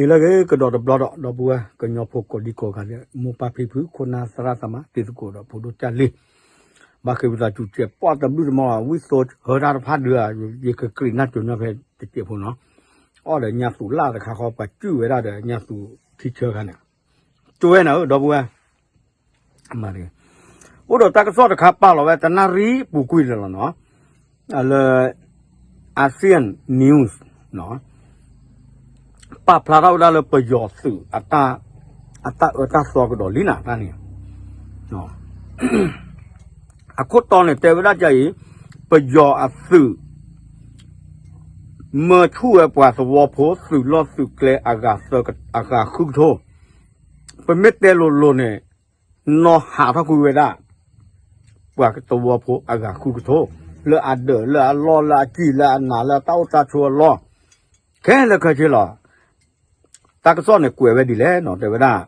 ဟ့ၣ်လၢဂ့ၤကဒီးတဘျီဒီး ဒီပုၢ်ဝဲၢ်ကညီဖိကိးဒံကိးဂၤဒဲး မိၢ်ပၢ်ဖံဖု ခိၣ်နၢ်သရၣ်သမါ တံၤသကိးဒီးဖိဒိၣ်ကၢ်လံၢ်, ဘၣ်ဃ့ဝံသးစူၤစဲးပှၢ်တဘျုးတမီၤ ဝံသိဟၢတၢ်တဖၣ်ဒုးဧါ, ယကကြံးနၢ်စိၤညီဖဲတစဲးဖိနီၤ, အီၣ်ဒီးညါသူးလၢ်တခါဃီ ပှၤစုၣ်ဝဲဒၣ်ဒီးညါသူးထံဆၢခါန့ၣ်, ကၠိဝဲနၤဧၢ ဒီပုၢ်ဝဲၢ် အိၣ်ဒီးတၢ်ကစီၣ်တခါပာ်လီၤဝဲတနၣ်ရံၣ်ပူၤကွံာ်န့ၣ်လီၤနီၤ, လၢ Asian News နီၤ, ပာ်ဖျါထီၣ်ဝဲဒၣ်လၢပယီၤသုး အတၢ်အၢတၢ်သီကဒီးလံနၤတၢ်န့ၣ်, အခိၣ်တီန့ၣ်တဲဝဲဒၣ်ဒ်အံၤ, ပယီၤအသုး မၢဆူၣ်ဝဲပှၤသဝီဖိသုးလီၢ်သုးကျဲအဂၤဃုကထိ, ပမ့ၢ်တဲလိၤလိၤန့ၣ် နီၢ်ဟးထီၣ်ကွံာ်ဝဲဒၣ် ပှၤသဝီဖိအဂၤဃုကထိ, လၢအဒၢးလၢအလီၢ်လၢအစံာ်လၢအနးလၢအတၢ်အိၣ်တၢ်ဆိးအလီၢ်, ခဲလၢာ်ခဲဆ့လီၤ. တၢ်ကစီၣ်န့ၣ်ကွဲးဝဲဒ်လဲၣ်နီၤ တဲဝဲဒၣ်,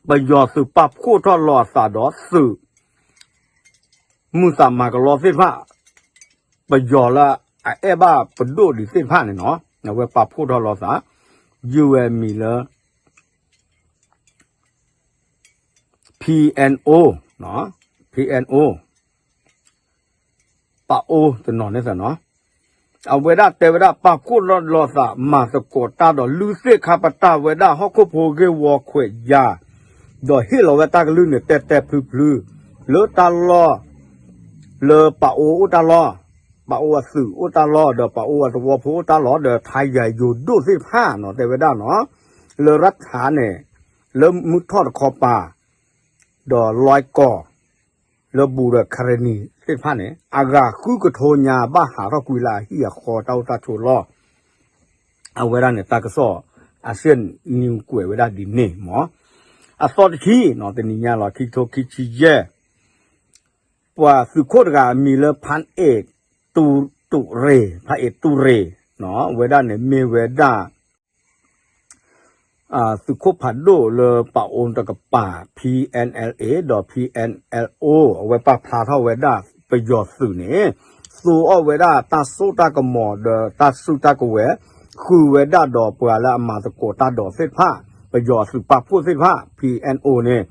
ပယီၤသုးပာ်ဖှိၣ်ထီၣ်လီၤအသးဒီးသုး မုၢ်သးမၤကလီသ့ၣ်တဖၣ်, ပယီၤလၢအအဲၣ်ဘၣ်ပဒိၣ်ဒံးသ့ၣ်တဖၣ်န့ၣ်နီၤ, အဝဲပာ်ဖှိၣ်ထီၣ်လီၤသး, ယုၢ်ဝဲမံၤလၢ PNO, PNO, ပအိတနီၤန့ၣ်သနီၤ, အဝဲဒၣ်တဲဝဲဒၣ်ပာ်ဖှိၣ်လီၤသး မၤသကိးတၢ်ဒီးလုၢ်သ့ၣ်ခါပတာ်ဝဲဒၣ်ဟီၣ်ခိၣ်ဖိဂ့ၢ်ဝီခွဲးယာ်, ဒီးဟ့ၣ်လီၤဝဲတၢ်ကလုၢ်န့ၣ် တဲတဲဖျုဖျု လၢတၢ်လီၢ် လၢပအိအိၣ်တၢ်လီၢ်, ပအိအသုးအိၣ်တၢ်လီၢ် ဒီးပအိအသဝီဖိအိၣ်တၢ်လီၢ် ဒီးထါယၤယိၤဒိၣ်သ့ၣ်တဖၣ်နီၤ တဲဝဲဒၣ်နီၤ, လၢရထါန့ၣ် လၢမုၢ်ထီၣ်တခီပၤ ဒီးလွဲကီၢ် လၢဘူးဒီးခရနံၤသ့ၣ်တဖၣ်န့ၣ် အဂၤဃုကထိညါဘၣ်ဟးထီၣ်ကွံာ်လၢအဟံၣ်အဃီတၢ်အိၣ်တၢ်ဆိးလီၢ်, အဝဲဒၣ်န့ၣ်တၢ်ကစီၣ် Asian News ကွဲးဝဲဒၣ်ဒ်န့ၣ်မး, အသီတဆံနီၤ တနံၤညါလီၤ ခံကထိခံဆံယဲၢ် ပှၤသုးခိၣ်တဂၤအမံၤလၢဖၣ်အ့ၣ်တူရ့ၣ်, ဖၣ်အ့ၣ်တူရ့ၣ်, ဝဲဒၣ်န့ၣ်မ့ၢ်ဝဲဒၣ် သုးခိၣ်ဖးဒိၣ်လၢပအိတကပၤ PNLA ဒီး PNLO အဝဲပာ်ဖျါထီၣ်ဝဲဒၣ်ပယီၤသုးန့ၣ် သိအီၣ်ဝဲဒၣ်တၢ်စိတၢ်ကမီၤဒီးတၢ်စုတၢ်ကဝဲၤ ဃုာ်ဝဲဒၣ်ဒီးပှၤလၢအမၤသကိးတၢ်ဒီးသ့ၣ်တဖၣ် ပယီၤအသုးပာ်ဖှိၣ်သ့ၣ်တဖၣ် PNO န့ၣ်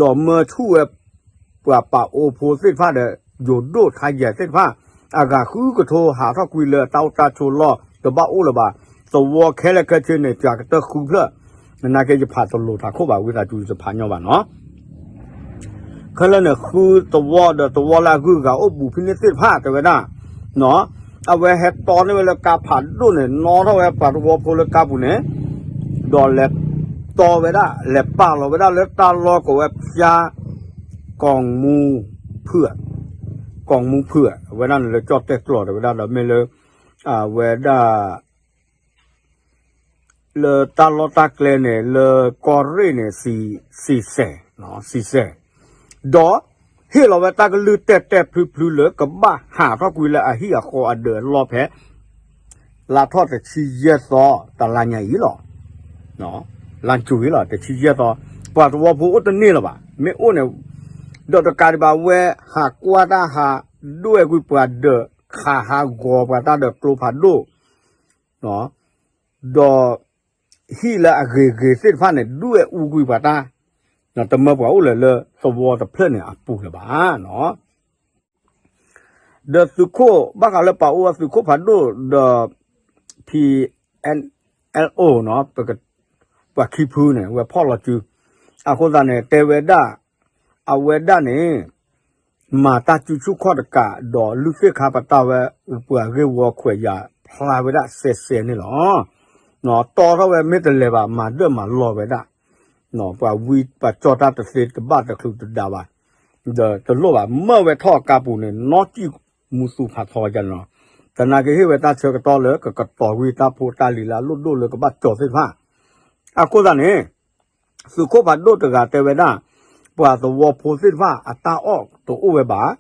ဒီးမၢဆူၣ်ဝဲ ပှၤပအိဖိသ့ၣ်တဖၣ်ဒီး ယိၤဒိၣ်ထါယဲၢ်သ့ၣ်တဖၣ် အဂၤဃုကထိဟးထီၣ်ကွံာ်လၢတၢ်အိၣ်တၢ်ဆိးလီၢ် တဘၣ်အိၣ်လၢၤဘၣ်, သဝီခဲလၢာ်ခဲဆ့န့ၣ် ပၠးကတၢၢ်ဃုဖျၢၣ်, နာ်က့ယဖးတလိၤထးခိၣ်ဘၣ် ဝံသးစူၤတဖးညီဘၣ်နီၤ ခဲလၢာ်န့ၣ် ဃုသဝီဒီးသဝီလၢအဂုၤအဂၤအိၣ်ဘူးဖဲန့ၣ်သ့ၣ်တဖၣ်တဲဝဲဒၣ်, အဝဲဟဲတီန့ၢ်ဝဲလၢကါဖးဒိၣ်န့ၣ် နီၣ်ထီၣ်ဝဲပှၤသဝီဖိလၢကါပူၤန့ၣ်, ဒီးလဲၤတီဝဲဒၣ် လဲၤပာ်လီၤဝဲဒၣ်လၢတၢ်လီၢ်ကိးဝဲဖၠါ ကီၢ်မူဖုၣ်, ကီၢ်မူဖုၣ် အဝဲဒၣ်န့ၣ်လၢကၠီၣ်တဲၣ်ကျီၢ်တဲဝဲဒၣ်ဒီးမ့ၢ်လၢ အဝဲဒၣ် လၢတၢ်လီၢ်တၢ်ကျဲန့ၣ် လၢကီၢ်ရ့ၣ်န့ၣ် စံစဲး, စံစဲး, ဒီးဟ့ၣ်လီၤဝဲတၢ်ကလုၢ်တဲာ်တဲာ်ဖျုဖျုလၢကဘၣ်ဟးထီၣ်ကွံာ်လၢအဟံၣ်အဃီအဒၢးအလီၢ်ဖဲ လါထီၣ်တဆံယဲၢ်သီ တလါညါအံၤလီၤ. လါစူၤအံၤလီၤ တဆံယဲၢ်သီ, ပှၤသဝီဖိအိၣ်တန့ၢ်လၢၤဘၣ်, မ့ၢ်အိၣ်န့ၣ် ဒီးတကးဒံးဘၣ်ဝဲ ဟးကွၢ်တၢ်ဟးဒွဲၣ်ကွံာ်ပှၤဒၢး ခးဟးဂီၤပှၤတၢ်ဒီးကျိဖးဒိၣ် ဒီးဟံၣ်လၢအဂ့ၤဂ့ၤသ့ၣ်တဖၣ်န့ၣ် ဒွဲၣ်အူကွံာ်ပှၤတၢ်, တမၢပှၤအိၣ်လၢၤလၢသဝီတဖျၢၣ်န့ၣ်အပူၤလၢၤဘၣ်. ဒီးသုးခိၣ် ဘၣ်ဃးလၢပအိအသုးခိၣ်ဖးဒိၣ်ဒီး P N L O ပှၤခံဖုန့ၣ် ဝဲဖီၣ်လီၤစု, အဃိသတးန့ၣ် တဲဝဲဒၣ် အဝဲဒၣ်န့ၣ် မၤတၢ်စုဆူၣ်ခီၣ်တကး ဒီးလုၢ်သ့ၣ်ခါပတာ်ဝဲ ပှၤဂ့ၢ်ဝီခွဲးယာ် ဖျါဝဲဒၣ်စဲးစဲးန့ၣ်လီၤ. တီထီၣ်ဝဲမ့ၢ်တလဲၤဘၣ် မၤဒၢၣ်မၤလီၤဝဲဒၣ်, ပှၤဝံပှၤကၠီၣ်တၢ်တသ့တဘၣ်တချုးတဒါဘၣ်, ဒီးတလိၣ်ဘၣ် မၢဝဲထီၣ်အကါပူၤန့ၣ် နီၢ်စံၣ်မူသူဖးထီဝဲန့ၣ်လီၤ. သနာ်က့ဟ့ၣ်ဝဲတၢ်ဆၢကတီၢ်လၢကကတီၤကွံာ်တၢ်ဖိတၢ်လံၤလၢအလိၣ်ဒိၣ်လၢကဘၣ်ကၠီၤသ့ၣ်တဖၣ် အဃိသတးန့ၣ် သုးခိၣ်ဖးဒိၣ်တဂၤတဲဝဲဒၣ် ပှၤသဝီဖိသ့ၣ်တဖၣ်အတၢ်အီၣ်တအိၣ်ဝဲဘၣ်,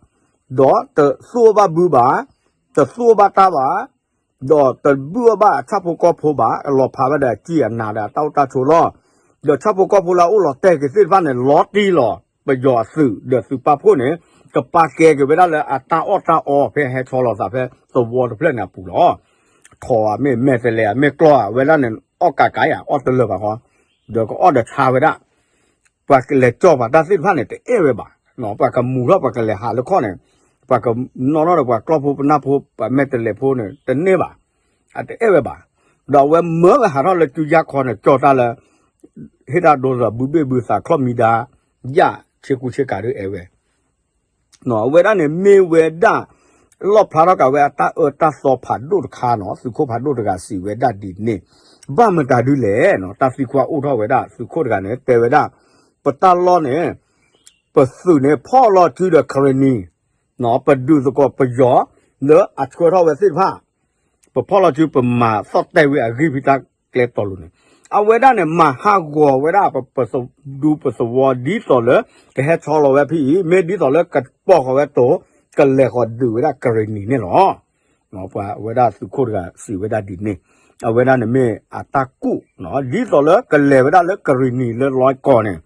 ဒီးတသူၣ်အီၣ်ဘၣ်ဘုဘၣ်, တသူၣ်အီၣ်ဘၣ်တၢ်ဘၣ်, ဒီးတဘုၣ်အီၣ်ဘၣ်အဆၣ်ဖိကီၢ်ဖိဘၣ်, အလီၤဖးဝဲဒီးအစံာ်အနးဒီးအတၢ်အိၣ်တၢ်ဆိးလီၢ်, ဒီးဆၣ်ဖိကီၢ်ဖိလၢအအိၣ်လီၤတဲာ်က့ၤသ့ၣ်တဖၣ်န့ၣ် လီၤတံၢ်လီၤ ပယီၤအသုး ဒီးသုးပာ်ဖှိၣ်န့ၣ် ကပာ်ကဲက့ၤဝဲဒၣ်လၢအတၢ်အီၣ်တၢ်အီဖဲဟဲဆီလီၤသးဖဲသဝီတဖျၢၣ်န့ၣ်အပူၤလီၤ. ထီၣ်ဧါ မ့ၢ်မဲာ်တဲၤလဲၤဧါ မ့ၢ်ကျီဧါ ဝဲဒၣ်န့ၣ် အီၣ်ကးကးယၤ အီၣ်တလၢာ်ဘၣ်ဃီ, ဒီးကအီၣ်ဒီးဆါဝဲဒၣ်, ပှၤကလဲၤကၠီၣ်ပှၤတၢ်သ့ၣ်တဖၣ်န့ၣ် တအဲၣ်ဝဲဘၣ်, ပှၤကမူၤထီၣ်ပှၤကလဲၤဟးလၢခီၣ်န့ၣ်, ပှၤကနီၣ်ထီၣ်ဒီးပှၤကျီၢ်ဖိပနၢ်ဖိ ပှၤမဲာ်တဲးလဲးဖိန့ၣ် တန့ၢ်ဘၣ်, အတအဲၣ်ဝဲဘၣ်, ဒီးအဝဲမၢဝဲဟးထီၣ်လၢစုယါခီန့ၣ် ကၠီၣ်တၢ်လၢ ဟ့ၣ်တၢ်ဒိသးဘုဘ့ၣ်ဘုသးချီၣ်မံၤဒါ, ယၣ်ဆ့ကူဆ့ကၤဒုးအဲၣ်ဝဲ အဝဲဒၣ်န့ၣ်မ့ၢ်ဝဲဒၣ် လီၣ်ဖျါထီၣ်က့ၤဝဲအတၢ်အၢတၢ်သီဖးဒိၣ်တခါနီၤ, သုးခိၣ်ဖးဒိၣ်တဂၤစံးဝဲဒၣ်ဒ်န့ၣ်, ဘၣ်မတၤဒုလဲၣ်နီၤ, တၢ်သံကွၢ်အိၣ်ထီၣ်ဝဲဒၣ် သုးခိၣ်တဂၤန့ၣ် တဲဝဲဒၣ်, ပတၢ်လီၢ်န့ၣ် ပသုးန့ၣ်ဖီၣ်လီၤစုဒီးကရ့ၣ်နံၤ, ပဒုးသကိးပယီၤ လၢအဆှၢထီၣ်ဝဲသ့ၣ်တဖၣ် ပဖီၣ်လီၤစုပမၤသီၣ်တဲာ်ဝံၤအဂံၢ်ဖံးတၢ်ကျဲတီၤလိၤန့ၣ်, အဝဲဒၣ်န့ၣ် မၤဟးဂီၤဝဲဒၣ် ပ ပဒူပသဝီ ဒ်သိးလၢ ကဟဲဆီလီၤဝဲဖဲအံၤ မ့ၢ်ဒ်သိးလၢကပိာ်ဃီၤဝဲတိၤ ကလဲၤဃီၤဒုးဝဲဒၣ်ကရ့ၣ်နံၤန့ၣ်လီၤ. ပှၤဝဲဒၣ်သုးခိၣ်တဂၤစံးဝဲဒၣ်ဒ်န့ၣ်, အဝဲဒၣ်န့ၣ်မ့ၢ်အတၢ်ကူၣ်, ဒ်သိးလၢကလဲၤဝဲဒၣ်လၢကရ့ၣ်နံၤလၢလီၤကီၢ်န့ၣ်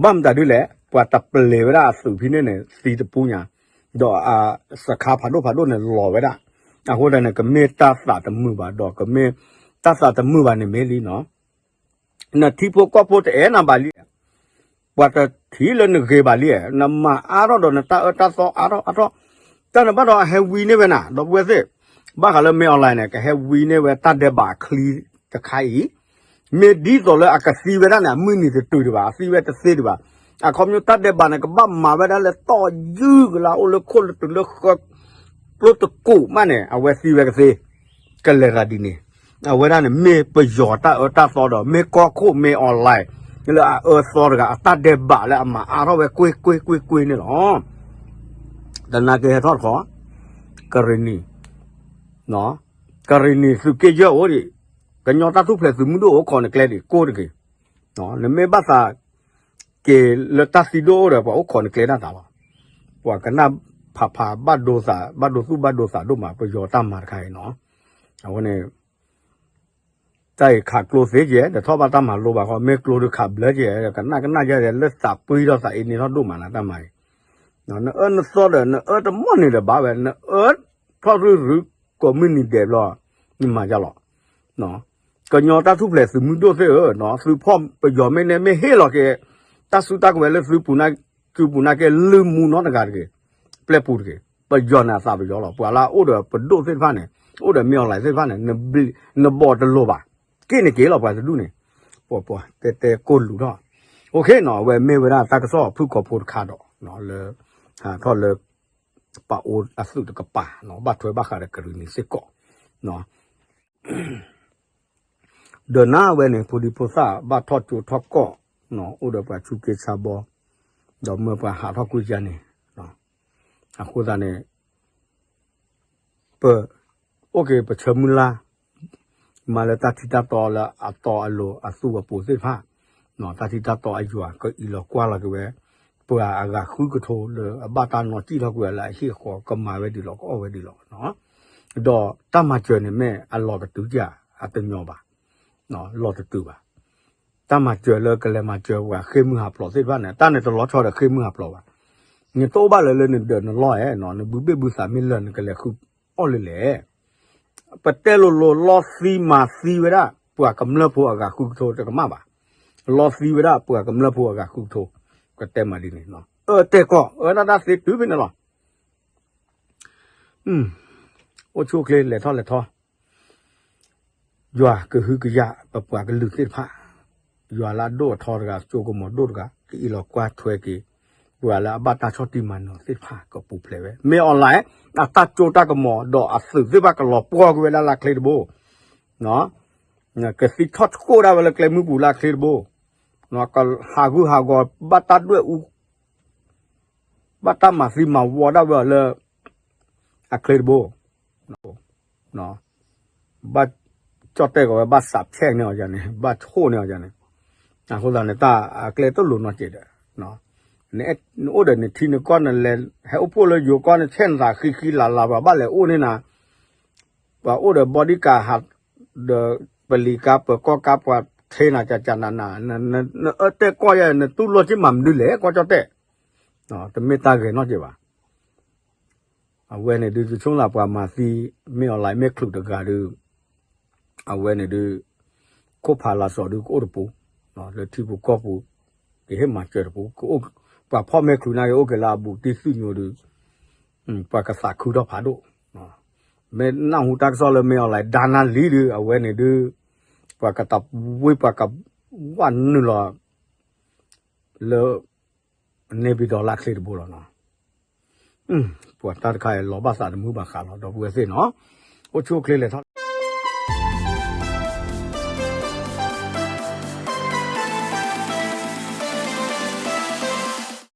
ဘၣ်မတၤဒုလဲၣ်, ပှၤတပျဲၤဝဲဒၣ်အသုးဖဲန့ၣ်န့ၣ် သံတပူညါ, ဒီးအစခါဖးဒိၣ်ဖးဒိၣ်န့ၣ်လီၤဝဲဒၣ်, အဃိသတးန့ၣ် ကမ့ၢ်တၢ်သးတမုာ်ဘၣ် ဒီးကမ့ၢ်တၢ်သးတမုာ်ဘၣ်န့ၣ်မ့ၢ်လံနီၤ, နထံဖိကီၢ်ဖိတအဲၣ်နၤဘၣ်လံ, ပှၤတထံၣ်လၢနဂ့ၤဘၣ်လံ, နမၤအါထီၣ်ဒီးနတၢ်အၢတၢ်သီအါထီၣ်အါထီၣ်, တၢ်န့ၣ်ဘၣ်ဒီးအဟဲဝံန့ၢ်ဝဲနၤ ဒီပုၢ်ဝဲၢ်သ့ၣ်, ဘၣ်ဃးလၢမ့ၢ် online န့ၣ် ကဟဲဝံန့ၢ်ဝဲတၢ်ဒဲးဘးအချံတခါအံၤ မ့ၢ်ဒ်သိးလၢအကသံဝဲဒၣ်န့ၣ် အမုၢ်နံၤတတုၤဒံးဘၣ်, အသံဝဲတသ့ဒံးဘၣ်, အခီပညီတၢ်ဒဲးဘးန့ၣ် ကဘၣ်မၤဝဲဒၣ်လၢတီၢ်ယုၢ်ကလါအိၣ်လၢခိၣ်လၢတုၤလၢဃၢ ကျိတကိးမးန့ၣ် အဝဲသံဝဲကသ့, ကလဲၤတၢ်ဒ်န့ၣ်, အဝဲဒၣ်န့ၣ်မ့ၢ်ပယီၤတၢ်အၢတၢ်သီဒီး မ့ၢ်ကီၢ်ခိၣ်မ့ၢ် online လၢအအၢသီတဂၤအတၢ်ဒဲးဘးလၢအမၤအါထီၣ်ဝဲကွ့ၢ်ကွ့ၢ်ကွ့ၢ်ကွ့ၢ်န့ၣ်လီၤ. သနာ်က့ဟဲထီၣ်တခီ, ကရ့ၣ်နံၤ ကရ့ၣ်နံၤသုးက့ယဲၢ်အိၣ်ဒံး, ကညီတၢ်ထူၣ်ဖျဲးသုးမုၢ်ဒိၣ်အိၣ်ခိးနကျဲဒံးကိၢ်တက့ၢ်, နမ့ၢ်ဘၣ်သးက့ၤလၢတၢ်သံဒိၣ်အိၣ်ဒီး ပှၤအိၣ်ခိးနကျဲဒၣ်သးလီၤ, ပှၤကနၣ်ဖးဖးဘၣ်ဒိသး ဘၣ်ဒိသူၣ်ဘၣ်ဒိသးဒိၣ်မး ပယီၤတၢ်မၤတခါအံၤနီၤ, အဃိန့ၣ် တၢ်အံၤခးကျိသ့ကဲ တထီၣ်ဘၣ်တၢ်မၤလိဘၣ်ဃီ မ့ၢ်ကျိဒုးခးဘျၢကဲ ကနၣ်ကနၣ်ယဲ လၢသးပှံထီၣ်သးအ့န့ထီၣ်ဒိၣ်မးနတၢ်မၤအံၤ, နအၢနသီဒီး နအၢတမီၢ်န့ၣ်ဒီးဘၣ်ဝဲ နအၢထီၣ်ရုရုကိးမုၢ်နံၤဒဲးဘျီ နမၤယါလီၤ, ကညီတၢ်ထူၣ်ဖျဲးသုးမုၢ်ဒိၣ်သ့ၣ်ဧၢ, သုးဖီၣ်ပယီၤမ့ၢ်န့ၣ် မ့ၢ်ဟ့ၣ်လီၤက့ၤ တၢ်စုတၢ်ကဝဲၤလၢသုးပူၤနၢ်က့ ပူၤနၢ်က့ လုၢ်မူနီတဂၤတဂ့ၤ, ပျဲပူၤတဂ့ၤ, ပယီၤန့ၣ်အသးပယီၤလီၤ, ပှၤလၢအအိၣ်ဒီးပဒိၣ်သ့ၣ်တဖၣ်န့ၣ် အိၣ်ဒီးမ့ၢ် online သ့ၣ်တဖၣ်န့ၣ် နဘီၣ်တလိၤဘၣ်, က့ၢ်န့ၣ်က့ၤလီၤပှၤတဒူၣ်န့ၣ်, ပှၤပှၤတဲတဲကိၢ်လူၤထီၣ်, အိၣ်ခ့နီၤ အဝဲမ့ၢ်ဝဲဒၣ်တၢ်ကစီၣ်ဖုၣ်ကိာ်ဖိတခါဒီး လၢ ဟးထီၣ်လၢ ပအိၣ်အသုးတကပၤ ဘၣ်ထွဲဘၣ်ဃးဒီးကရ့ၣ်နံၤစ့ၢ်ကီး ဒီးနၤဝဲန့ၣ် ဖိဒံဖိသၣ်ဘၣ်ထီၣ်ကၠိထီၣ်ကီၢ်, အိၣ်ဒီးပှၤဆူးက့ဆါဘီ, ဒီးမၢပှၤဟးထီၣ်ကွံာ်ယါန့ၣ်, အဃိသတးန့ၣ် ပ အိၣ်က့ၤပဆၢမုၢ်လၢ်, မၤလၢတၢ်ထံတၢ်တီလၢအတီအလိၤအသူၣ်အပူၤသ့ၣ်တဖၣ်, တၢ်ထံတၢ်တီအယွၤကအံးလီၤကွၢ်လီၤက့ၤဝဲ, ပှၤအဂၤဃုကထိလၢအဘၣ်တၢ်နီၣ်စံၣ်ထီၣ်ကွံာ်လၢအဟံၣ်အဃီကမၤဝဲဒ်လီၤ ကအီၣ်ဝဲဒ်လီၤ, ဒီးတၢ်မၤစၢၤန့ၣ်မ့ၢ်အလီၤကတုၤကၢ် အတညီဘၣ်, လီၤတတုၤဘၣ်. တၢ်မၤစၢၤလၢကလဲၤမၤစၢၤပှၤဃ့ၢ်မုၢ်ဟးဖျိးသ့ၣ်တဖၣ်န့ၣ် တၢ်န့ၣ်တလီၤဆီဒီးဃ့ၢ်မုၢ်ဟးဖျိးဘၣ်. နတအိၣ်ဘၣ်လၢၤလၢနဒၢးနလီၢ်ဧဲ, နဘုဘ့ၣ်ဘုသးမ့ၢ်လၢာ်နကလဲၤဃုအီၣ်လၢၤလဲၣ်. ပတဲလိၤလိၤလီသံမၤသံဝဲဒၣ် ပှၤကမျၢၢ်ဖိအဂၤဃုကထိတကမၣ်ဘၣ်. လီသံဝဲဒၣ်ပှၤကမျၢၢ်ဖိအဂၤဃုကထိ, ကတဲမၤဒ်န့ၣ်, အၢတဲာ်ကီၢ် အၢဒၣ်တၢ်သ့တုၤဖဲန့ၣ်လီၤ. အိၣ်ဆူၣ်အိၣ်ချ့လဲၤထီၣ်လဲၤထီ ယွၤကဟုကယာ်ပပှၤကလုာ်သ့ၣ်တဖၣ်, ယွၤလၢအဒိၣ်အထီတဂၤ ကၠိကမီၤဒိၣ်တဂၤ ကအံးလီၤကွၢ်ထွဲက့ၤ ပှၤလၢအဘၣ်တၢ်ဆီၣ်တံၢ်မၤနၢၤသ့ၣ်တဖၣ်ကပူၤဖျဲးဝဲ. မ့ၢ် online အတၢ်ကၠိတၢ်ကမီၤဒီးအသုးသ့ၣ်တဖၣ်ကလီၤပှီၢ်ကွံာ်ဝဲဒၣ်လၢအချ့တဘိ, ကသံထီၣ်သကိးဒၣ်ဝဲလၢကျဲမုၢ်ပူၤလၢအချ့တဘိ, ကဟးဂူာ်ဟးဂီၤ ဘၣ်တၢ်ဒွဲၣ်အူ ဘၣ်တၢ်မၤသံမၤဝီဒၣ်ဝဲအီၤလၢ အချ့တဘိ, ဘၣ်ကၠီၣ်တဲၣ်ကီးဝဲ ဘၣ်စးဖျဲၣ်န့ၢ်အီၤန့ၣ် ဘၣ်ဆိၣ်န့ၢ်အီၤန့ၣ်, အဃိသတးန့ၣ် တၢ်အကျဲတလိၤနီတစဲးဒီး, နအိၣ်ဒီးနထံနကီၢ် နလဲၤဟဲအိၣ်ဖှိၣ်လၢယိၤကီၢ်န့ၣ် ဆဲးနသးဃံဃံလၤလၤ ပှၤဘၣ်လဲၤအိၣ်န့ၢ်နၤ, ပှၤအိၣ်ဒီး bodyguard ဟး ဒီးပလံၤကါပၢၤကီၢ်ကါ ပှၤထဲနၤကကနန, နအၢတဲာ်ကီၢ်ယဲ နတူၢ်လိာ်က့ၤမၤမနုၤလဲၣ် ကီၢ်ကၠီၣ်တဲၣ်, တမ့ၢ်တၢ်ဂဲၤနီတစဲးဘၣ်. အဝဲန့ၣ်ဒုး ယဆိကမိၣ်လၢပှၤမၤသံ မ့ၢ် online မ့ၢ်ချုးတဂၤဒီး အဝဲန့ၣ်ဒုး ခိၣ်ဖးလၢစီၤဒုးကအိၣ်တပူၤ, လၢထံပူၤကီၢ်ပူၤ ကဟ့ၣ်မၤစၢၤတပူၤ, ပှၤဖီၣ်မဲာ်ချုးန့ၣ်က့ၤအိၣ်က့ၤလၢအဘူးတံၢ်သူၣ်ညိဒုး ပှၤကသးခုထီၣ်ဖးဒိၣ်, မ့ၢ်နၢ်ဟူတၢ်ကစီၣ်လၢမ့ၢ်အီၤလဲၣ် ဒါနၤလံဒုး အဝဲန့ၣ်ဒုး ပှၤကတဝ့ပှၤကဝၢ်နုာ်လီၤ လၢ န့ၣ်ပံၤဒီးလၢချ့တဘိလီၤနီၤ, ပှၤတၢ်တခါအံၤလီၤဘၣ်သးတမုာ်ဘၣ်ဃးလီၤ ဒီပုၢ်ဝဲၢ်သ့ၣ်နီၤ, အိၣ်ဆူၣ်အိၣ်ချ့လဲၤထီၣ်